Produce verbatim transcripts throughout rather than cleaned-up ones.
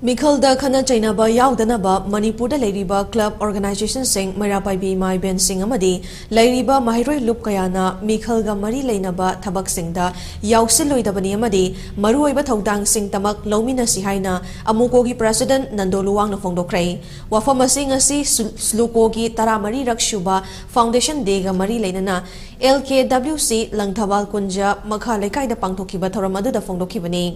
ꯃꯤꯈꯜꯗ ꯈꯠꯅ ꯆꯩꯅꯕ ꯌꯥꯎꯗꯅꯕ ꯃꯅꯤꯄꯨꯔꯗ ꯂꯩꯔꯤꯕ club organizationꯁꯤꯡ, ꯃꯩꯔꯥ ꯄꯥꯏꯕꯤ ꯏꯃꯥ ꯏꯕꯦꯟꯁꯤꯡ ꯑꯃꯗꯤ ꯂꯩꯔꯤꯕ ꯃꯍꯩꯔꯣꯏ ꯂꯨꯞ ꯀꯌꯥꯅ ꯃꯤꯈꯜꯒ ꯃꯔꯤ ꯂꯩꯅꯕ ꯊꯕꯛꯁꯤꯡꯗ ꯌꯥꯎꯁꯤꯜꯂꯣꯏꯗꯕꯅꯤ ꯑꯃꯗꯤ ꯃꯔꯨꯑꯣꯏꯕ ꯊꯧꯗꯥꯡꯁꯤꯡꯇꯃꯛ ꯂꯧꯃꯤꯟꯅꯁꯤ ꯍꯥꯏꯅ ꯑꯃꯨꯀꯣꯒꯤ president ꯅꯟꯗꯣ ꯂꯨꯋꯥꯡꯅ ꯐꯣꯡꯗꯣꯛꯈ꯭ꯔꯦ꯫ ꯋꯥꯐꯝ ꯑꯁꯤ ꯉꯁꯤ ꯁꯨ-, SLUCOꯒꯤ ꯇꯔꯥꯃꯔꯤꯔꯛ ꯁꯨꯕ foundation dayꯒ ꯃꯔꯤ ꯂꯩꯅꯅ L K W C Langthabal ꯀꯨꯟꯖ ꯃꯈꯥ ꯂꯩꯀꯥꯏꯗ ꯄꯥꯡꯊꯣꯛꯈꯤꯕ ꯊꯧꯔꯝ ꯑꯗꯨꯗ ꯐꯣꯡꯗꯣꯛꯈꯤꯕꯅꯤ꯫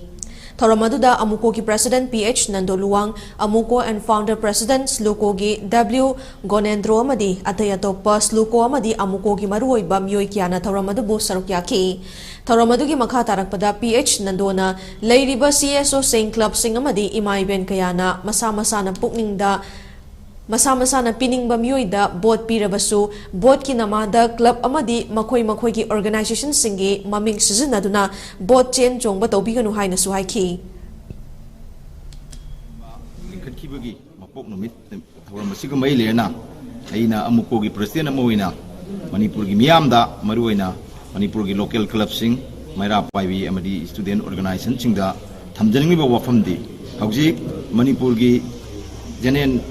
ꯊꯧꯔꯝ ꯑꯗꯨꯗ ꯑꯃꯨꯀꯣꯒꯤ president P H Nando Luwang, ꯑꯃꯨꯀꯣ and founder president SLUCOꯒꯤ W ꯒꯣꯅꯦꯟꯗ꯭ꯔꯣ ꯑꯃꯗꯤ ꯑꯇꯩ ꯑꯇꯣꯞꯄ SLUCO ꯑꯃꯗꯤ ꯑꯃꯨꯀꯣꯒꯤ ꯃꯔꯨꯑꯣꯏꯕ ꯃꯤꯑꯣꯏ ꯀꯌꯥꯅ ꯊꯧꯔꯝ ꯑꯗꯨꯕꯨ ꯁꯔꯨꯛ ꯌꯥꯈꯤ꯫ ꯊꯧꯔꯝ ꯑꯗꯨꯒꯤ ꯃꯈꯥ ꯇꯥꯔꯛꯄꯗ P H ꯅꯟꯗꯣꯅ ꯂꯩꯔꯤꯕ C S Oꯁꯤꯡ, clubꯁꯤꯡ ꯑꯃꯗꯤ ꯏꯃꯥ ꯏꯕꯦꯟ ꯀꯌꯥꯅ ꯃꯁꯥ ꯃꯁꯥꯅ ꯄꯨꯛꯅꯤꯡꯗ ꯃꯁꯥ ꯃꯁꯥꯅ ꯄꯤꯅꯤꯡꯕ ꯃꯤꯑꯣꯏꯗ vote ꯄꯤꯔꯕꯁꯨ, voteꯀꯤ ꯅꯃꯥꯗ club ꯑꯃꯗꯤ ꯃꯈꯣꯏ ꯃꯈꯣꯏꯒꯤ organizationꯁꯤꯡꯒꯤ ꯃꯃꯤꯡ ꯁꯤꯖꯤꯟꯅꯗꯨꯅ vote ꯆꯦꯟ ꯆꯣꯡꯕ ꯇꯧꯕꯤꯒꯅꯨ ꯍꯥꯏꯅꯁꯨ ꯍꯥꯏꯈꯤ꯫ ꯂꯤꯡꯈꯠꯈꯤꯕꯒꯤ ꯃꯄꯣꯛ ꯅꯨꯃꯤꯠ ꯊꯧꯔꯝ ꯑꯁꯤꯒ ꯃꯔꯤ ꯂꯩꯅꯅ ꯑꯩꯅ ꯑꯃꯨꯀꯣꯒꯤ president ꯑꯃ ꯑꯣꯏꯅ ꯃꯅꯤꯄꯨꯔꯒꯤ ꯃꯤꯌꯥꯝꯗ, ꯃꯔꯨꯑꯣꯏꯅ ꯃꯅꯤꯄꯨꯔꯒꯤ local clubꯁꯤꯡ, ꯃꯩꯔꯥ ꯄꯥꯏꯕꯤ ꯑꯃꯗꯤ student organizationꯁꯤꯡꯗ ꯊꯝꯖꯅꯤꯡꯂꯤꯕ ꯋꯥꯐꯝꯗꯤ, ꯍꯧꯖꯤꯛ ꯃꯅꯤꯄꯨꯔꯒꯤ general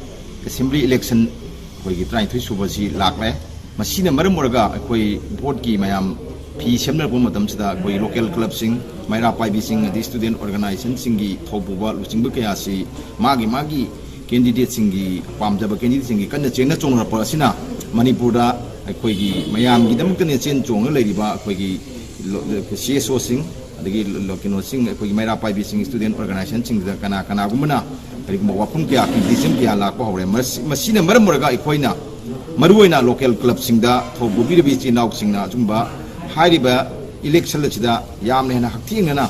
assembly election ꯑꯩꯈꯣꯏꯒꯤ ꯇꯔꯥꯅꯤꯊꯣꯏ ꯁꯨꯕꯁꯤ ꯂꯥꯛꯂꯦ꯫ ꯃꯁꯤꯅ ꯃꯔꯝ ꯑꯣꯏꯔꯒ ꯑꯩꯈꯣꯏ voteꯀꯤ ꯃꯌꯥꯝ ꯐꯤ ꯁꯦꯝꯅꯔꯛꯄ ꯃꯇꯝꯁꯤꯗ ꯑꯩꯈꯣꯏ local clubꯁꯤꯡ, ꯃꯩꯔꯥ ꯄꯥꯏꯕꯤꯁꯤꯡ ꯑꯗꯩ student organizationꯁꯤꯡꯒꯤ ꯊꯧꯄꯨꯕ ꯂꯨꯆꯤꯡꯕ ꯀꯌꯥꯁꯤ ꯃꯥꯒꯤ ꯃꯥꯒꯤ candidateꯁꯤꯡꯒꯤ, ꯄꯥꯝꯖꯕ candidateꯁꯤꯡꯒꯤ ꯀꯟꯅ ꯆꯦꯟꯅ ꯆꯣꯡꯅꯔꯛꯄ ꯑꯁꯤꯅ ꯃꯅꯤꯄꯨꯔꯗ ꯑꯩꯈꯣꯏꯒꯤ ꯃꯌꯥꯝꯒꯤꯗꯃꯛꯇꯅꯦ ꯆꯦꯟ ꯆꯣꯡꯅ ꯂꯩꯔꯤꯕ ꯑꯩꯈꯣꯏꯒꯤ ꯂꯣ-, ꯂꯣ-, C S Oꯁꯤꯡ, ꯑꯗꯒꯤ ꯂꯣ-, ꯂꯣ-, ꯀꯩꯅꯣꯁꯤꯡ, ꯑꯩꯈꯣꯏꯒꯤ ꯃꯩꯔꯥ ꯄꯥꯏꯕꯤꯁꯤꯡ, student organizationꯁꯤꯡꯗ ꯀꯅꯥ ꯀꯅꯥꯒꯨꯝꯕꯅ ꯀꯔꯤꯒꯨꯝꯕ ꯋꯥꯐꯝ ꯀꯌꯥ, criticism ꯀꯌꯥ ꯂꯥꯛꯄ ꯍꯧꯔꯦ꯫ ꯃꯁꯤ-, ꯃꯁꯤꯅ ꯃꯔꯝ ꯑꯣꯏꯔꯒ ꯑꯩꯈꯣꯏꯅ ꯃꯔꯨꯑꯣꯏꯅ local clubꯁꯤꯡꯗ ꯊꯧ ꯄꯨꯕꯤꯔꯤꯕ ꯏꯆꯤꯜ ꯏꯅꯥꯎꯁꯤꯡꯅ ꯑꯆꯨꯝꯕ ꯍꯥꯏꯔꯤꯕ election ꯑꯁꯤꯗ ꯌꯥꯝꯅ ꯍꯦꯟꯅ ꯍꯛꯊꯦꯡꯅꯅ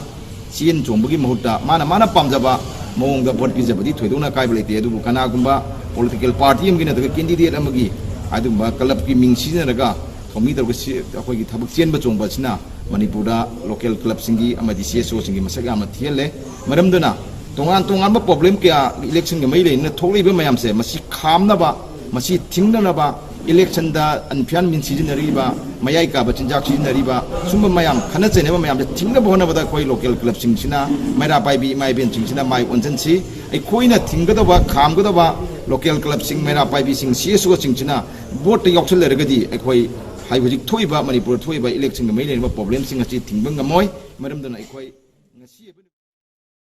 ꯆꯦꯟ ꯆꯣꯡꯕꯒꯤ ꯃꯍꯨꯠꯇ ꯃꯥꯅ ꯃꯥꯅ ꯄꯥꯝꯖꯕ ꯃꯑꯣꯡꯗ vote ꯄꯤꯖꯕꯗꯤ ꯊꯣꯏꯗꯣꯛꯅ ꯑꯀꯥꯏꯕ ꯂꯩꯇꯦ꯫ ꯑꯗꯨꯕꯨ ꯀꯅꯥꯒꯨꯝꯕ political party ꯑꯃꯒꯤ ꯅꯠꯇ꯭ꯔꯒ candidate ꯑꯃꯒꯤ ꯑꯗꯨꯒꯨꯝꯕ clubꯀꯤ ꯃꯤꯡ ꯁꯤꯖꯤꯟꯅꯔꯒ ꯊꯧꯃꯤ ꯇꯧꯔꯒ ꯁꯤ-, ꯑꯩꯈꯣꯏꯒꯤ ꯊꯕꯛ ꯆꯦꯟꯕ ꯆꯣꯡꯕ ꯑꯁꯤꯅ ꯃꯅꯤꯄꯨꯔꯗ local clubꯁꯤꯡꯒꯤ ꯑꯃꯗꯤ C S Oꯁꯤꯡꯒꯤ ꯃꯁꯛ ꯌꯥꯝꯅ ꯊꯤꯍꯜꯂꯦ꯫ ꯃꯔꯝꯗꯨꯅ ꯇꯣꯉꯥꯟ ꯇꯣꯉꯥꯟꯕ problem ꯀꯌꯥ electionꯒ ꯃꯔꯤ ꯂꯩꯅꯅ ꯊꯣꯛꯂꯛꯏꯕ ꯃꯌꯥꯝꯁꯦ, ꯃꯁꯤ ꯈꯥꯝꯅꯕ, ꯃꯁꯤ ꯊꯤꯡꯅꯅꯕ ꯏꯂꯦꯛꯁꯟꯗ ꯑꯟꯐꯤꯌꯥꯟ ꯃꯤꯟ ꯁꯤꯖꯤꯟꯅꯔꯤꯕ, ꯃꯌꯥꯏ ꯀꯥꯕ ꯆꯤꯟꯖꯥꯛ ꯁꯤꯖꯤꯟꯅꯔꯤꯕ, ꯁꯨꯝꯕ ꯃꯌꯥꯝ, ꯈꯠꯅ ꯆꯩꯅꯕ ꯃꯌꯥꯝꯁꯦ ꯊꯤꯡꯅꯕ ꯍꯣꯠꯅꯕꯗ ꯑꯩꯈꯣꯏ ꯂꯣꯀꯦꯜ ꯀ꯭ꯂꯕꯁꯤꯡꯁꯤꯅ, ꯃꯩꯔꯥ ꯄꯥꯏꯕꯤ ꯏꯃꯥ ꯏꯕꯦꯟꯁꯤꯡꯁꯤꯅ ꯃꯥꯏ ꯑꯣꯟꯁꯤꯟꯁꯤ꯫ ꯑꯩꯈꯣꯏꯅ ꯊꯤꯡꯒꯗꯕ, ꯈꯥꯝꯒꯗꯕ ꯂꯣꯀꯦꯜ ꯀ꯭ꯂꯕꯁꯤꯡ, ꯃꯩꯔꯥ ꯄꯥꯏꯕꯤꯁꯤꯡ, ꯁꯤ ꯑꯦꯁ ꯑꯣꯁꯤꯡꯁꯤꯅ ꯚꯣꯠꯇ ꯌꯥꯎꯁꯜꯂꯔꯒꯗꯤ ꯑꯩꯈꯣꯏ ꯍꯥꯏ-, ꯍꯧꯖꯤꯛ ꯊꯣꯛꯏꯕ, ꯃꯅꯤꯄꯨꯔꯗ ꯊꯣꯛꯏꯕ ꯏꯂꯦꯛꯁꯟꯒ ꯃꯔꯤ ꯂꯩꯅꯕ ꯄ꯭ꯔꯣꯕ꯭ꯂꯦꯝꯁꯤꯡ ꯑꯁꯤ ꯊꯤꯡꯕ ꯉꯝꯃꯣꯏ꯫ ꯃꯔꯝꯗꯨꯅ ꯑꯩꯈꯣꯏ ꯉꯁꯤ